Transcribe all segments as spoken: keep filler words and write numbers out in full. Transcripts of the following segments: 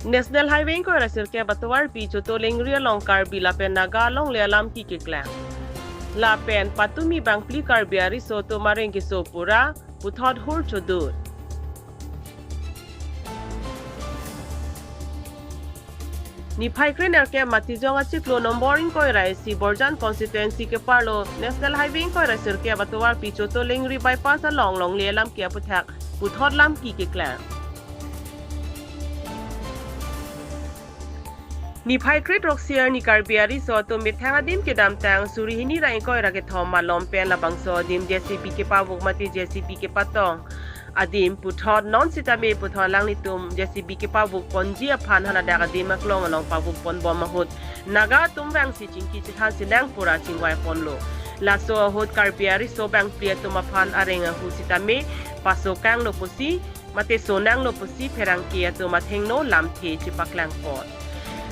National Highway ingkoi ra sirkep atovarpi Choto Lengri along Karbi lapen Naga alongle alamki keklang. Lapen patumi bangphli Karbi ariso atum areng keso pura puthot hur chodun. Niphai krenerkep Matijong achiklo nombor ingkoi ra isi Borjan constituency keparlo National Highway ingkoi ra sirkep atovarpi Choto Lengri bypass along longle alamki aputhak puthot lamki keklang. Niphai kre throksi arni Karbi ariso atum methang adim kedamtang suri hini ra ingkoi ra kethom malom pen labangso adim J C B kepavuk mate J C B kepatong adim puthot non sitame puthot alanglitum J C B kepavuk ponji aphan haladak adim aklong along pavuk ponbom ahut Naga atum vangsi chingki chethan sinang pura chingvai ponlo. Laso ahut Karbi ariso bangphli atum aphan areng ahu sitame paso kanglo pusi mate sonanglo pusi pherangke atum athengno lamthe chepaklang pon.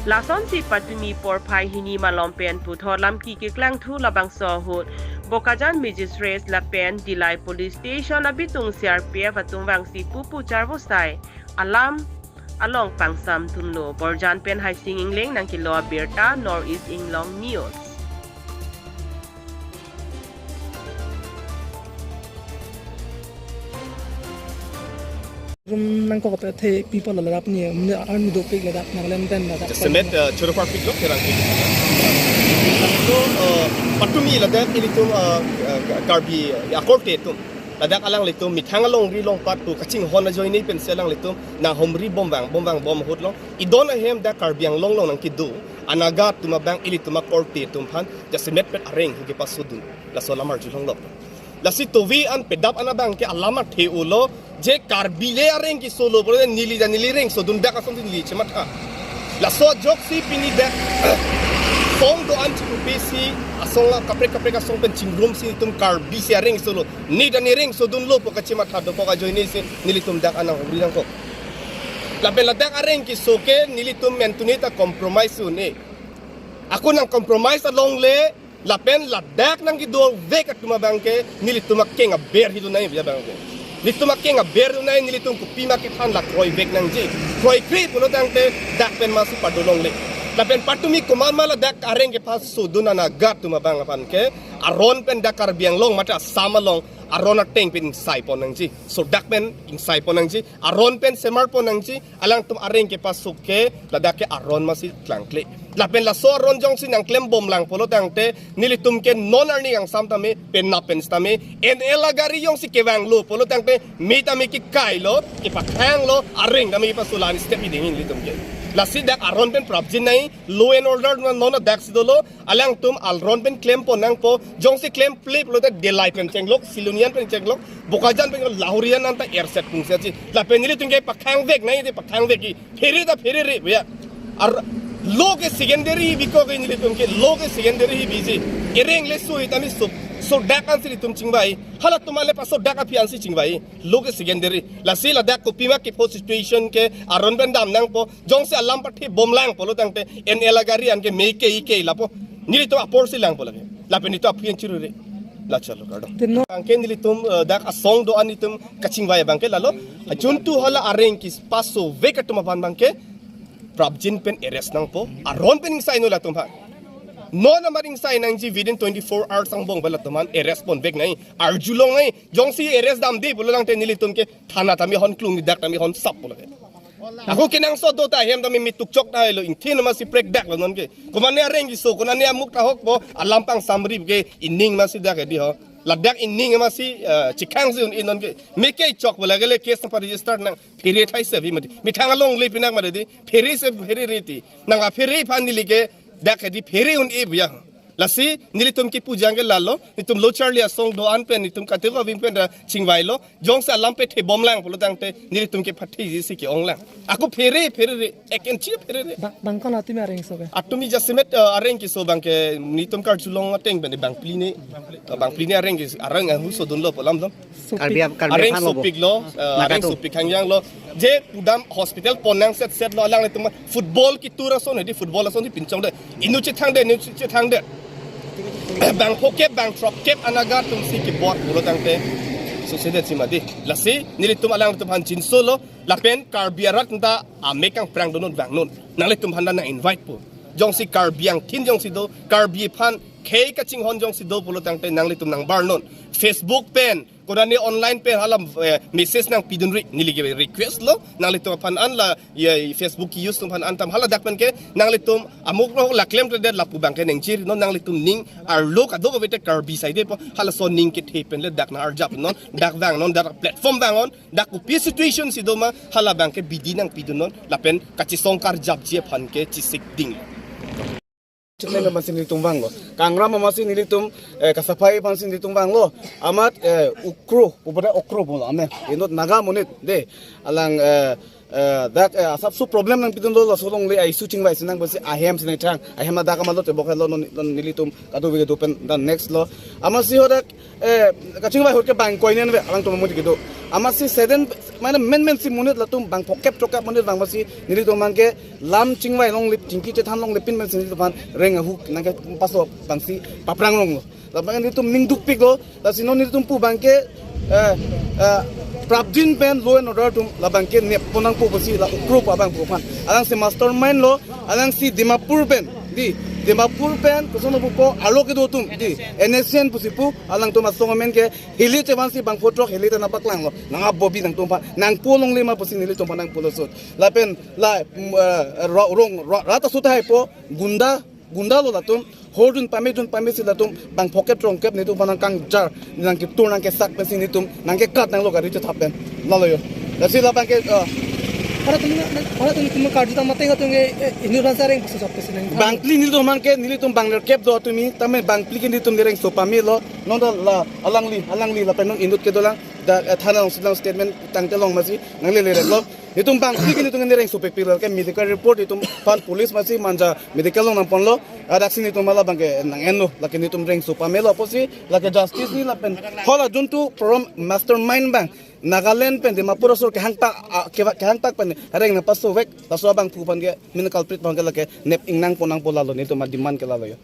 Lasonsi patumi porphai hini malom pen puthot lamki keklang thu labangso ahut Bokajan Magistrates lapen Dillai Police Station abitung C R P F atum vangsi pupu charvosai alam along pangsam dunlo. Borjan pen Haising Engleng nangkelo abirta, North East Inglong News. Rum nangkok pe the people la rap ni, mne army dopik ladak, Nagaland pen ladak. Jasemet, uh, Choro Parpik lo kerang. So, uh, patumi ladak ilitum, uh, uh, Karbi, uh, akorte atum. Ladak alanglitum methang alongri longpat pu kachinghon ajoine pensi alanglitum nanghumri bomvang, bomvang bom ahut long. Idon ahem dak Karbi Anglong along nangkedo anaga atum abang ilitum akorte atum aphan jasemet pen areng hu kepasodun. Laso alam arjulonglok. Lasi tovi an pedap an abang ke alam athe-olo, je Karbi le areng kesolo pulote neli ja neli reng sodun dak asonsi neli chematha. Laso ajoksi pini dak asong do-an chikupi si asong la kaprek kaprek asong pen chingrumsi itum Karbi si areng solo. Ne ja ne reng sodunlo pu kachematha dokok ajoine si nelitum dak an nanghumri nangkok. Lapen ladak areng keso ke nelitum mentuni ta compromise un-e. Ako nang compromise alongle, lapen ladak nangkedovek atum abang ke nelitum akeng aber hidunai abang ke. Nelitum akeng aber dunai, nelitum kopima kethan la kroivek nangji. Kroikre pulo tangte dak pen masi padolongle. Lapen patumi komat ma ladak areng kepasodun anaga atum abang aphan ke aron pen dak Karbi Anglong mate Assam along aron ateng pen ingsai pon nangji. Sodak pen ingsai pon nangji. Aron pen semar pon nangji. Alangtum areng kepaso ke ladak ke aron masi klangkle. Lapen laso aron jongsi nangklem bomlang pulo tangte nelitum ke non arni kangsam tame penap pen sitame N L agari jongsi kevanglo pulo tangte me tame kekailo, kepakhanglo, areng tame kepasolan step iding nelitum ke. Lasi dak aron pen prapjin nai, law and order non adaksi dolo, alangtum aron pen klem pon nangpo, jongsi klemkle pulote Dillai pen chenglok, Silonijan pen chenglok, Bokajan pen Lahorijan anta erset pungsi aji. Lapen nelitum ke pakhangvek nai, te pakhangvek-i. Phere ta pherere, ya. Ar law ke secondary bikok ke nelitum ke, law ke secondary biji. Ereng le sui tame so, sodak ansi nelitum chingvai. Halatum ale pasodak aphi ansi chingvai. Law ke secondary. Lasi ladak kopima kepo situation ke aron pen dam nangpo. Jongsi alam pathe bomlang pulo tangte N L agari an ke me ke ike lapo. Nelitum aporsi langpo lake. Lapen nelitum aphi an chirure. La chalo kardom. Te non. Anke nelitum, eh, dak asong do-an nelitum kachingvai abang ke lalo. Juntu hala areng kepasovek atum aphan abang ke prapjin pen arrest nangpo. Aron pen ingsai non latum aphan. Non amar ingsai nangji within twenty-four hours angbong ba latum aphan arrest ponvek nai. Arjulong nai. Jongsi arrest damde pulo tangte nelitum ke thana tame hon klung, dak tame hon sap pulo ke. Ako kenangsot do ta hem tame me tukchok tahai lo, ingthin masi prekdak lo non ke. Komane areng keso, konane amuk ta hokpo, alam pangsamri ke ining masi dak ke di ho. Ladak ining masi, eh, chikhangsi un-e non ke. Me ke chok pulo ke le case pa register nang phere thai se bi mati. Methang alongle pinak mati di. Phere se pherere ti. Nang aphere aphan neli ke dak ke di phere un-e pu ya. Lasi nelitum kepu jang ke lalo, nelitum lo charli asong do-an pen, nelitum kateko aving pen ra chingvailo, jongsi alam pathe bomlang pulo tangte nelitum ke phathi ji si ke-onglang. Ako phere, pherere, ek inchi pherere. Bang, bang kon atumi areng so ke? Atumi jasemet, eh, areng keso abang ke nelitum karjulong ateng pen bangphli ni, eh, bangphli ni areng ke, areng ahu sodunlo pu alam dong. Sopik. Karbi, Karbi Areng aphan lo bo. Sopik lo, eh, Naga areng atum. Sopik hangjang lo. Je pudam hospital pon nangsetset lo alanglitum football ketur ason hedi football ason si pinchong de. Inut chethang de, inut chethang de. Bang phokep, bang throkkep anaga atum si kebor pulo tangte. Succeeded si mati. Lasi nelitum alangtum aphan chinsolo, lapen Karbi arat ta amek kangprang donon vangnon. Nanglitum aphan nang invite po. Jongsi Karbi angthin jongsi do, Karbi aphan khei kachinghon jongsi do pulo tangte nanglitum nangbarnon. Facebook pen, kodani online pen hala, eh, message nangpidunri, neli ke request lo, nanglitum aphan an la, ya, Facebook ke-use atum aphan an tam hala dak pen ke, nanglitum amuk lo la klemkledet lapu abang ke nengchir, non nanglitum ning arlo kadokave te Karbi side po, halaso ning kethe pen le dak nang-arjapnon, dak vangnon, dak platform vangon, dak kopi situation si doma, hala abang ke bidi nangpidunnon, lapen kachisong karjapji aphan ke chisik ding. Chiklen aphan si nelitum vanglo. Kangram aphan si nelitum, eh, kasaphai aphan si nelitum vanglo. Amat, eh, Ukro, pupada Ukro pulo ame. Inut Naga monit, de. Alang, eh, eh, dak, eh, asapso problem nangpidunlo, laso alongle a-issue chingvai si nang pusi ahem si nangchang. Ahem adak amat lo tebok lo non, non nelitum kadokave kedo pen dan next lo. Amatsi hadak, eh, kachingvai ahut ke bang koinenve, alangtum amonit kedo. Amatsi sudden, mane menmen si monit latum bang phokep throkep monit vang amatsi nelitum aphan ke lam chingvai longle, chingki chethan longle pin pensi nelitum aphan reng ahuk nangkepaso abang si paprangronglo. Labang nelitum ning dukpiklo, lasi non nelitum pu abang ke, eh, eh, prapjin pen law and order atum labang ke neppon nangpo pusi la Ukro pu abang pu aphan. Alangsi mastermind lo, alangsi Dimapur pen, di, Dimapur pen, koson pupo, arlo kedo atum, di, N S C N pusi pu, alangtum asong amen ke, hili chevan si bang photrok, hili ta nangpaklanglo, nang-ap bobi nangtum aphan, nangpo longle ma pusi nelitum aphan nangpulo sot. Lapen, la, mm, eh, ro-, rong, ro-, rat asut hai po, gunda, gunda lo latum, hordun pame dun pame si latum, bang phokep throkep nelitum aphan nangkangjar, nangketur nangkesak pensi nelitum, nangkekat nanglo gari chethap pen. Lalo yo. Lasi labang ke, ah, Para tum, para tum tum karju tama tenga tum ke, eh, inur ban sareng pasu sap pesi nang. Bangphli nelitum aphan ke, nelitum bang lerkep do tumi, tame bangphli ke nelitum lereng so pamelo, non da la, alangli, alangli, lapen non inut kedolang, da, eh, thana along silang statement tangte long amatsi, nangle lerek lo. Nelitum bangphli ke nelitum lereng so pepil ke medical report nelitum aphan police amatsi manja medical along nangponlo, adaksi nelitum hala abang ke nang-enlo, lake nelitum reng so pamelo pusi, lake justice ni lapen, hala juntu program mastermind abang, Nagaland pen Dimapur asor kehangtak, ah, kewa-, kehangtak pen reng nangpasovek, laso abangphu aphan ke, main culprit aphan ke lake nep ingnangpo nangpo lalo, nelitum ademand ke lalo yo.